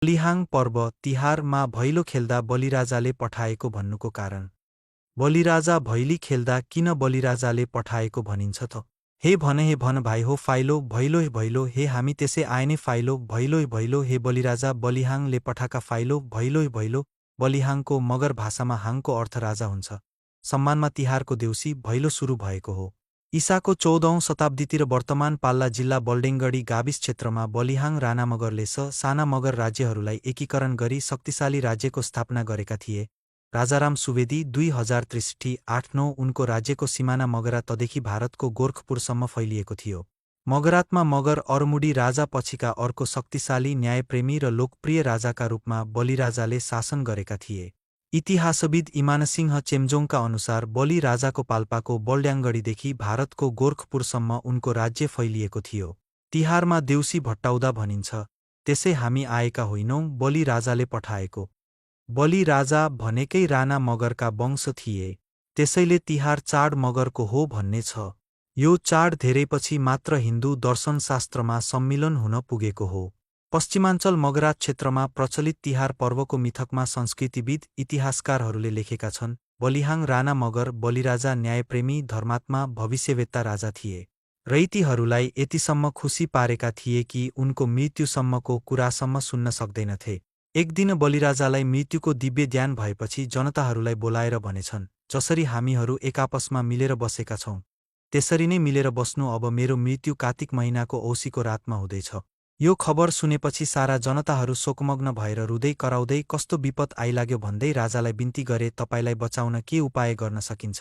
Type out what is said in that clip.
बलिहाङ पर्व तिहारमा भैलो खेल्दा बलिराजाले पठाएको भन्नुको कारण। बलिराजा भैली खेल्दा किन बलिराजाले पठाएको भनिन्छ त? हे भन भाइ हो फाइलो भैलो भैलो हे हामी त्यसै आएनै फाइलो भैलो हे बलिराजा बलिहाङले पठाका फाइलो भैलो बलिहाङको मगर भाषामा हाङको अर्थ राजा हुन्छ। सम्मानमा तिहारको देउसी भैलो सुरु भएको हो। ईसाको 14औं शताब्दीतिर वर्तमान पाल्ला जिल्ला बल्डेङगढी गाविस क्षेत्रमा बलिहाङ राणा मगरले साना मगर राज्यहरूलाई एकीकरण गरी शक्तिशाली राज्यको स्थापना गरेका थिए। राजाराम सुवेदी 2063-89 उनको राज्यको सिमाना मगरा तदेखि भारतको गोरखपुरसम्म फैलिएको थियो। मगरातमा मगर अरमुडी राजा पछिका अर्को शक्तिशाली न्यायप्रेमी र लोकप्रिय राजाका रूपमा बलिराजाले शासन गरेका थिए। इतिहासविद इमानसिंह चेम्जोङका अनुसार बलि राजाको पाल्पाको बल्ड्याङगढीदेखि भारतको गोरखपुरसम्म उनको राज्य फैलिएको थियो। तिहारमा देउसी भट्टाउँदा भनिन्छ, त्यसै हामी आएका होइनौं बलि राजाले पठाएको। बलि राजा भनेकै राणा मगरका वंश थिए, त्यसैले तिहार चाड मगरको हो भन्ने छ। यो चाड धेरैपछि मात्र हिन्दू दर्शनशास्त्रमा सम्मिलन हुन पुगेको हो। पश्चिमाञ्चल मगरात क्षेत्रमा प्रचलित तिहार पर्वको मिथकमा संस्कृतिविद इतिहासकारहरूले लेखेका छन्, बलिहाङ राणा मगर बलिराजा न्यायप्रेमी धर्मात्मा भविष्यवेत्ता राजा थिए। रैतीहरूलाई यतिसम्म खुसी पारेका थिए कि उनको मृत्युसम्मको कुरासम्म सुन्न सक्दैनथे। एक दिन बलिराजालाई मृत्युको दिव्य ज्ञान भएपछि जनताहरूलाई बोलाएर भनेछन्, जसरी हामीहरू एकापसमा मिलेर बसेका छौं त्यसरी नै मिलेर बस्नु। अब मेरो मृत्यु कात्तिक महिनाको औँसीको रातमा हुँदैछ। यो खबर सुनेपछि सारा जनताहरू शोकमग्न भएर रुँदै कराउँदै कस्तो विपद आइलाग्यो भन्दै राजालाई बिन्ती गरे, तपाईलाई बचाउन के उपाय गर्न सकिन्छ?